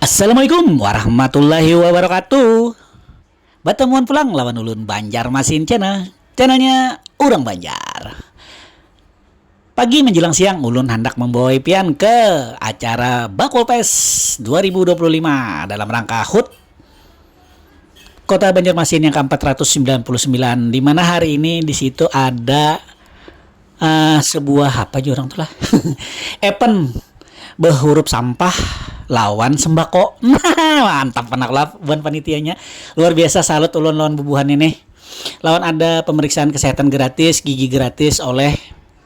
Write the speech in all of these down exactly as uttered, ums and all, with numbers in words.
Assalamualaikum warahmatullahi wabarakatuh. Batamuan pulang lawan ulun Banjarmasin Channel, channelnya urang Banjar. Pagi menjelang siang, ulun handak membawai pian ke acara Bakul Fest dua ribu dua puluh lima dalam rangka hut Kota Banjarmasin yang keempat ratus sembilan puluh sembilan, di mana hari ini di situ ada, eh, sebuah apa aja orang tuh lah, event behurup sampah lawan sembako. Nah, mantap anak lah buhan panitianya. Luar biasa, salut ulun lawan bubuhan ini. Lawan ada pemeriksaan kesehatan gratis, gigi gratis oleh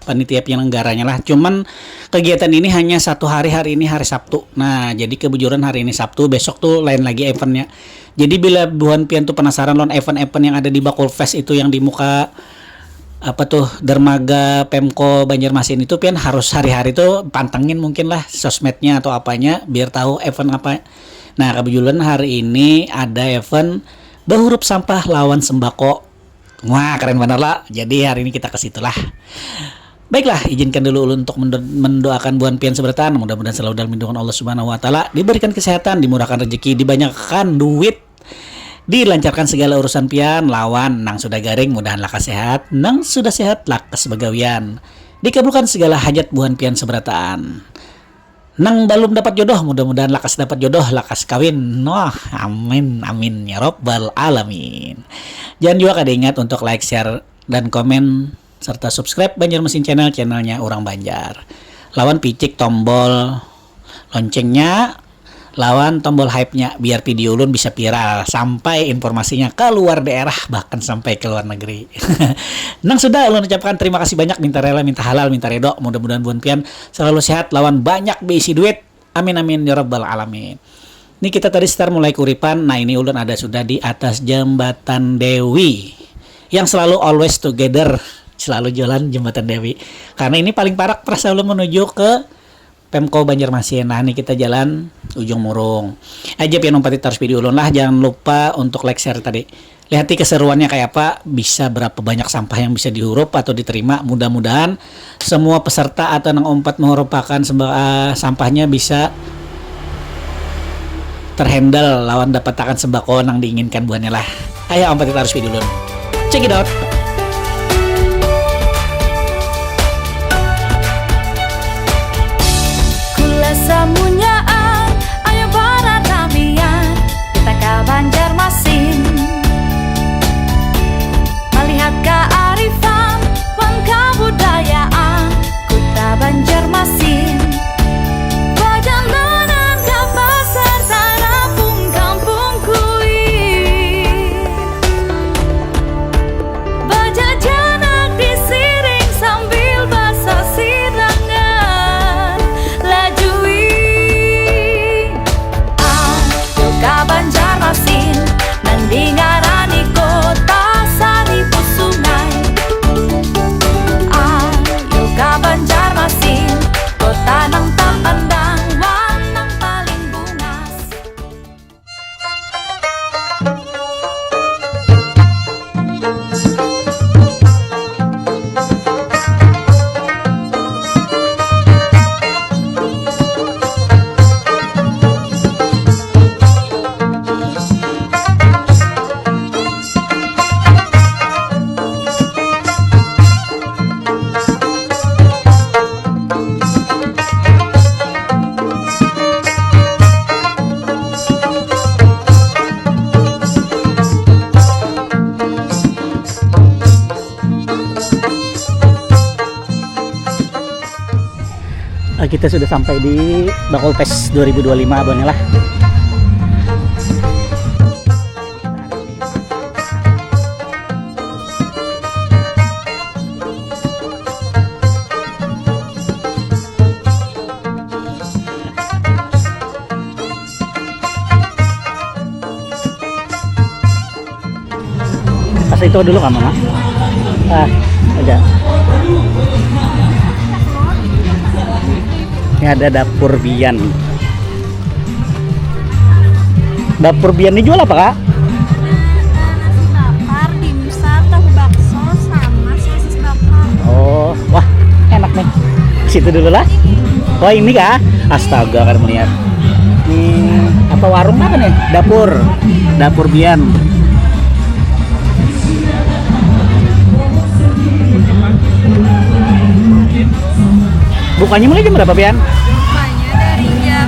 panitia penyelenggaranya lah. Cuman kegiatan ini hanya satu hari, hari ini hari Sabtu. Nah, jadi kebetulan hari ini Sabtu, besok tuh lain lagi eventnya. Jadi bila buhan pian tuh penasaran lawan event-event yang ada di Bakul Fest itu yang di muka apa tuh dermaga Pemko Banjarmasin itu, pian harus hari-hari tuh pantengin mungkin lah sosmednya atau apanya biar tahu event apa. Nah, kebetulan hari ini ada event behurup sampah lawan sembako. Wah, keren bener lah. Jadi hari ini kita ke situ lah. Baiklah, izinkan dulu ulun untuk mendo- mendoakan buhan pian seberataan. Mudah-mudahan selalu dalam lindungan Allah Subhanahu wa Ta'ala, diberikan kesehatan, dimurahkan rezeki, dibanyakan duit, dilancarkan segala urusan pian, lawan nang sudah garing mudahan lakas sehat, nang sudah sehat lakas begawian, dikabulkan segala hajat buhan pian seberataan. Nang balum dapat jodoh, mudah-mudahan lakas dapat jodoh, lakas kawin. Wah, amin, amin ya robbal alamin. Jangan juga kada ingat untuk like, share, dan komen serta subscribe Banjarmasin Channel, channelnya urang Banjar. Lawan picik tombol loncengnya, lawan tombol hype-nya biar video ulun bisa viral sampai informasinya keluar daerah bahkan sampai ke luar negeri. Nang sudah ulun ucapkan terima kasih banyak, minta rela, minta halal, minta redo. Mudah-mudahan buhan pian selalu sehat lawan banyak beisi duit. Amin amin ya rabbal alamin. Ini kita tadi start mulai kuripan. Nah, ini ulun ada sudah di atas jembatan Dewi yang selalu always together, selalu jalan jembatan Dewi. Karena ini paling parak perasa ulun menuju ke Pemko Banjarmasin. Nah, ini kita jalan ujung murung. Aja pian umpati terus video ulun lah. Jangan lupa untuk like, share tadi. Lihati keseruannya kayak apa, bisa berapa banyak sampah yang bisa dihurup atau diterima. Mudah-mudahan semua peserta atau nang umpat merupakan semba- eh, sampahnya bisa terhandle lawan dapatakan sembako nang diinginkan buhannya lah. Ayo, umpat kita harus video dulu. Check it out. Kula samunyaan, ayo baratamian, kita ka Banjarmasin. Malihat kaarifan wan kabudayaan Kuta Banjarmasin. Bajandanan ka pasar tarapung kampung kuih. Bajajanak di siring sambil basasidangan. Lajui. Ayo ka Banjarmasin, nang dingarani kota saribu sungai. Ayo ka Banjarmasin, kota nang tapandang wan nang paling bungas. Eh, kita sudah sampai di Bakul Fest dua ribu dua puluh lima, Abang, lah. Pas itu dulu kan, Mama? Ah, aja. Ini ada dapur Bian. Dapur Bian ini jual apa, Kak? Ada, eh, nasi bakar, dimsum, tahu bakso, sama sosis bakar. Oh, wah, enak nih. Situ dulu lah. Oh, ini kah? Astaga, kada melihat. Hmm, Warung apa nih? Dapur. Dapur Bian. Bukanya mulai jam berapa, Bian? Bukanya dari jam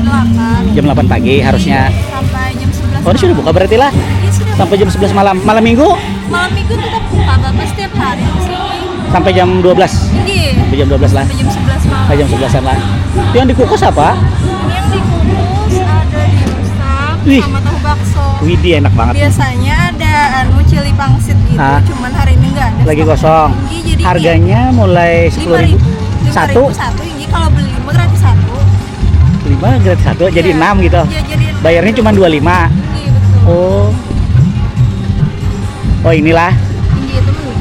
delapan. Jam delapan pagi harusnya. Sampai jam sebelas. Oh, ini sudah buka berarti lah? Iya, sudah. Sampai jam sebelas malam. Malam minggu? Malam minggu tetap buka, Bapak, setiap hari di sini. Sampai jam dua belas? Iya. Sampai jam dua belas lah. Sampai jam sebelas malam. Sampai jam sebelasan lah. Yang dikukus apa? Ini yang dikukus ada dimsum. Wih. Sama tahu bakso. Widih, enak banget. Biasanya ada, anu, cili pangsit gitu, ah, cuman hari ini nggak ada. Lagi stok. Kosong. Iya, jadi harganya mulai sepuluh ribu. Lima ribu. Satu? Lima ribu satu, iya, kalau beli lima gratis satu. Lima gratis satu, jadi, iya, enam gitu. Iya, jadi enam. Bayarnya cuma dua lima. Iya, betul. Oh. Oh, inilah. Iya, itu menu.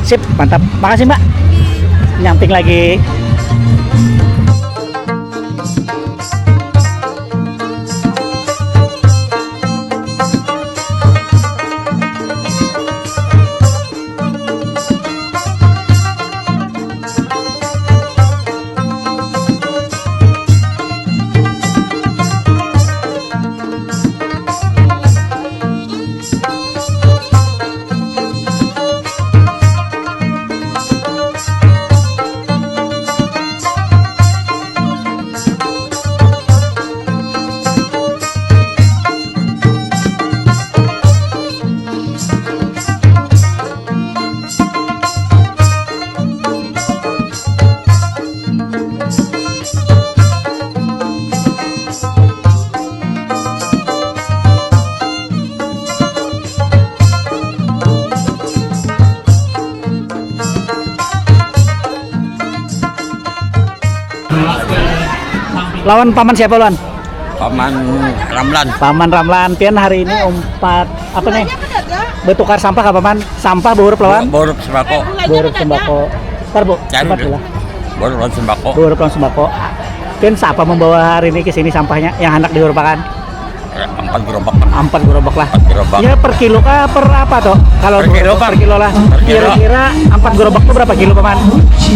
Sip, mantap. Makasih, Mbak. Iya. Nyamping lagi. Lawan paman siapa, Luan? Paman Ramlan. Paman Ramlan, pian hari ini umpat apa nih? Betukar sampah kah, Paman? Sampah bahurup lawan? Bahurup sembako. Bahurup sembako. Ntar, Bu, cari empat dulu. Bola lawan sembako. Bola lawan sembako. Pian siapa membawa hari ini ke sini sampahnya yang hendak dihurupakan? Eh, empat gerobak. Empat gerobak lah. Empat gerobak. Ya, per kilo kah, per apa tuh? Kalau per kilo, per kilo lah. Per kilo. Kira-kira empat gerobak tuh berapa kilo, Paman?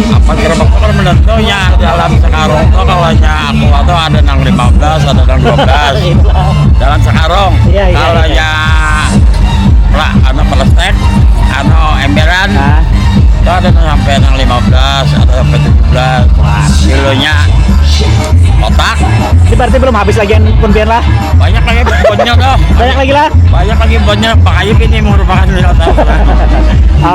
Empat gerobak tuh kan menentunya dalam sekarung tuh, kalau nya aku tuh ada nang lima belas, ada nang dua belas. Dalam sekarung. Iya, iya, kalau iya. Nya lah, anu pelestek, anu emberan. Nah. Itu ada sampai nang lima belas, ada sampai tujuh belas. Wah, kilonya kotak. Ini berarti belum habis lagi pun pian lah. Banyak lagi bonnya tuh. Banyak lagi lah. Banyak lagi bonnya, makanya ini merupakan wisata.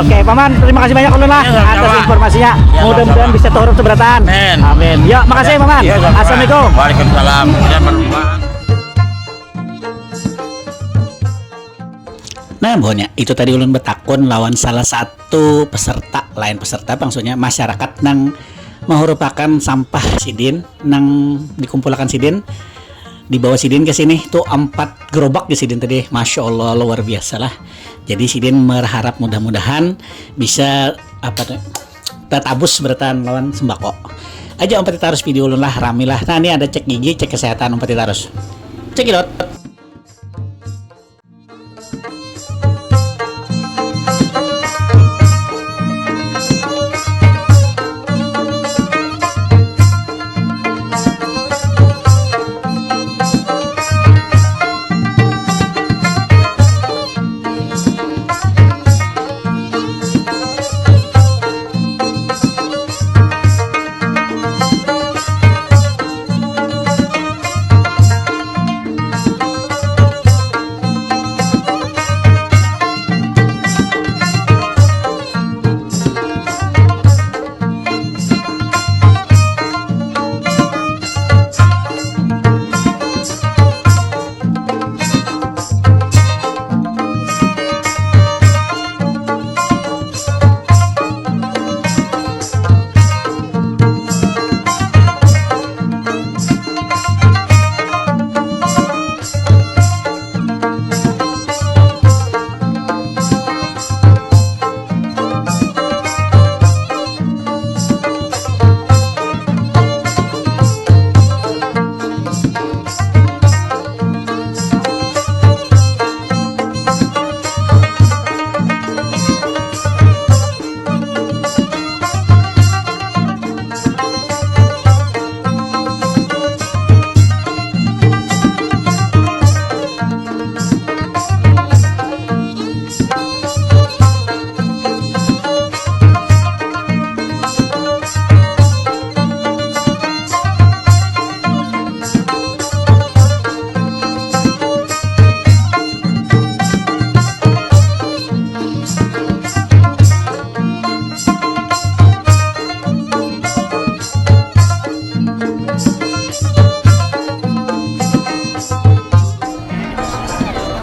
Oke, Paman, terima kasih banyak ulun lah, ya, sama-sama, atas informasinya. Ya, mudah-mudahan sama-sama bisa turun seberataan. Amin. Amin. Ya, makasih, Paman. Ya, sama-sama. Assalamualaikum. Waalaikumsalam. Ya, merupakan. Nah, buhannya itu tadi ulun betakun lawan salah satu peserta, lain peserta, maksudnya masyarakat nang mahurupakan sampah sidin, nang dikumpulakan sidin, dibawa sidin ke sini tuh empat gerobak di sidin tadi, masya Allah, luar biasa lah. Jadi sidin berharap mudah-mudahan bisa apa tuh, tatabus berataan lawan sembako. Aja umpati tarus video ulun lah, rami lah. Nah, ini ada cek gigi, cek kesehatan, umpati tarus. Cekidot.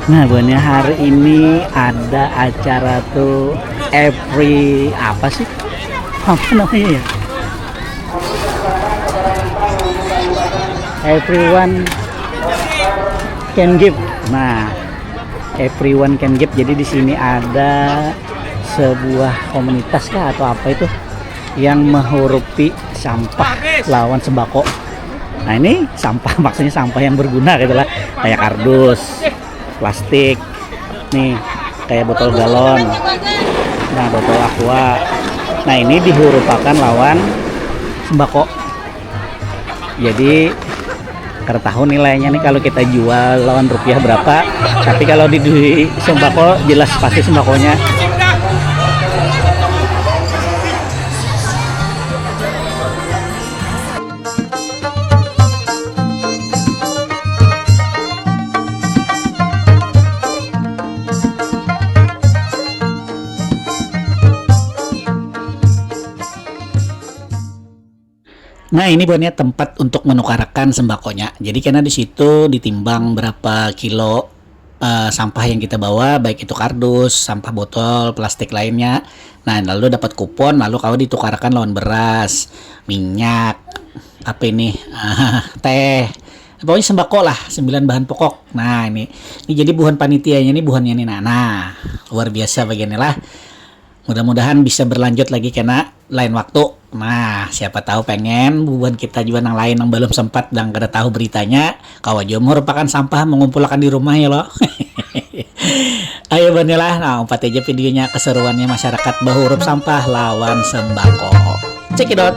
Nah, buhannya hari ini ada acara tuh every apa sih? Apa namanya ya? Everyone can give. Nah, everyone can give. Jadi di sini ada sebuah komunitas kah atau apa itu yang menghurupi sampah lawan sembako. Nah, ini sampah, maksudnya sampah yang berguna gitu lah, kayak kardus, plastik, nih, kayak botol galon, nah, botol aqua. Nah, ini dihurupakan lawan sembako. Jadi, kada tahu nilainya nih kalau kita jual lawan rupiah berapa, tapi kalau di, di sembako jelas pasti sembakonya. Nah, ini buhannya tempat untuk menukarakan sembakonya. Jadi karena di situ ditimbang berapa kilo eh, sampah yang kita bawa, baik itu kardus, sampah botol, plastik lainnya. Nah, lalu dapat kupon, lalu kawa ditukarkan lawan beras, minyak, apa ini, teh, pokoknya sembako lah, sembilan bahan pokok. Nah, ini, ini jadi buhan panitianya ini, buhannya ini. Nah, nah, luar biasa bagian lah. Mudah-mudahan bisa berlanjut lagi kena lain waktu. Nah, siapa tahu pengen bubuhan kita juga nang lain nang belum sempat dan kada tahu beritanya, kawa juga merupakan sampah mengumpulakan di rumah ya loh. Ayo banilah, nah, umpat aja videonya, keseruannya masyarakat bahurup sampah lawan sembako. Cekidot.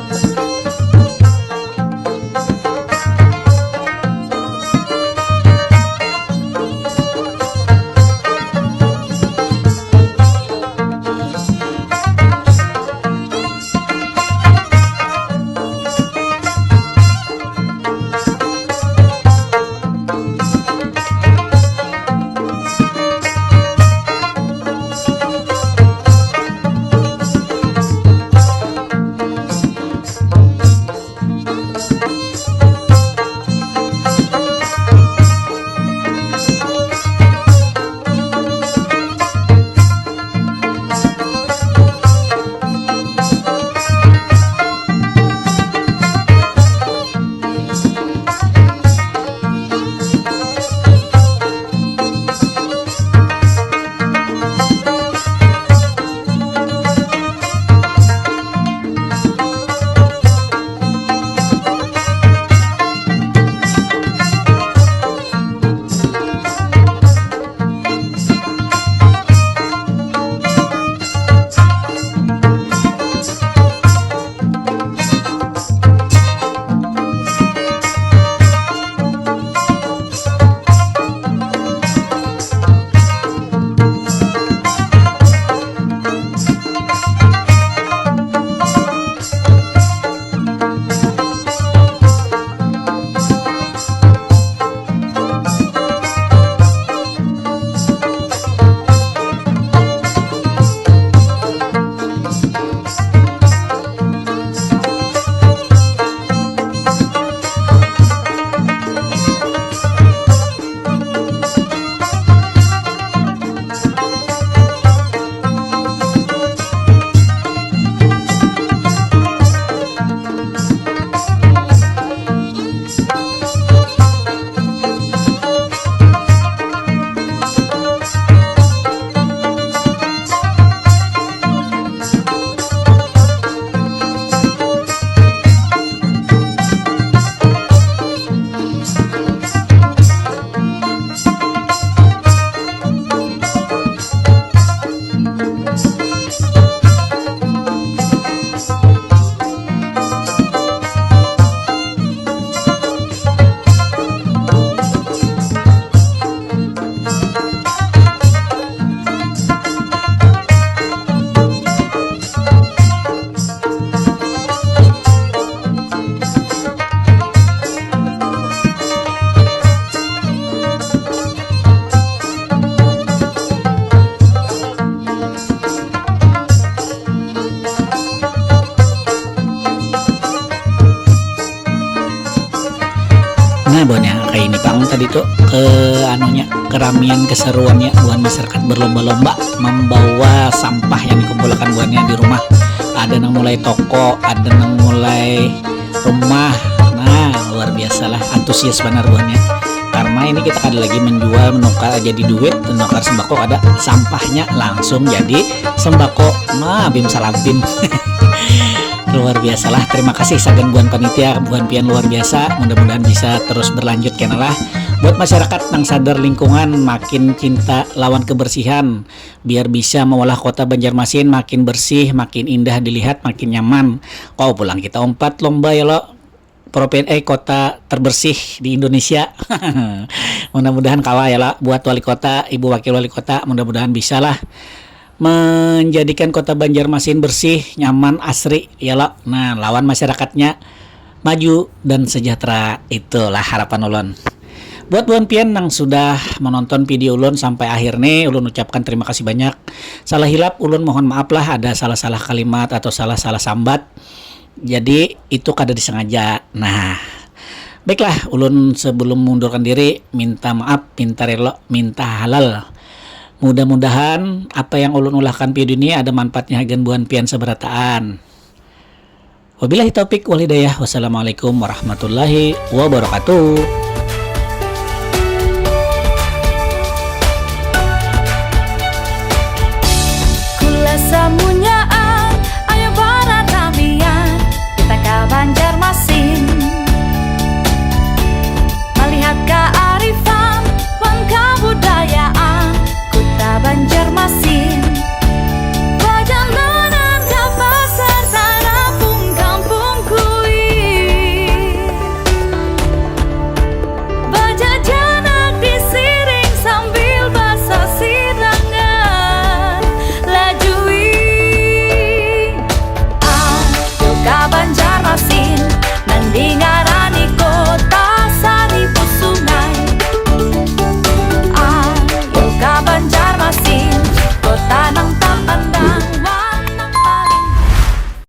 tadi tuh eh, anunya keramian keseruannya buhan masyarakat berlomba-lomba membawa sampah yang dikumpulkan buhannya di rumah. Ada nang mulai toko, ada nang mulai rumah. Nah, luar biasa lah, antusias banar buhannya. Karena ini kita kada lagi menjual, menukar jadi duit, menukar sembako, kada, sampahnya langsung jadi sembako. Nah, bim salabim. Luar biasa lah, terima kasih sagan buhan panitia, buhan pian luar biasa. Mudah-mudahan bisa terus berlanjut kena lah. Buat masyarakat nang sadar lingkungan, makin cinta lawan kebersihan, biar bisa mengolah kota Banjarmasin makin bersih, makin indah dilihat, makin nyaman. Kau pulang kita umpat lomba ya lo, provinsi eh kota terbersih di Indonesia. Mudah-mudahan kawa ya lah buat wali kota, ibu wakil wali kota, mudah-mudahan bisa lah menjadikan kota Banjarmasin bersih, nyaman, asri ya lo. Nah, lawan masyarakatnya maju dan sejahtera, itulah harapan ulun. Buat buhan pian yang sudah menonton video ulun sampai akhir nih, ulun ucapkan terima kasih banyak. Salah hilap ulun mohon maaf lah, ada salah-salah kalimat atau salah-salah sambat. Jadi itu kada disengaja. Nah, baiklah, ulun sebelum mengundurkan diri minta maaf, minta relo, minta halal. Mudah-mudahan apa yang ulun ulahkan video ini ada manfaatnya hagan buhan pian seberataan. Wabillahi taufik wal hidayah. Wassalamualaikum warahmatullahi wabarakatuh.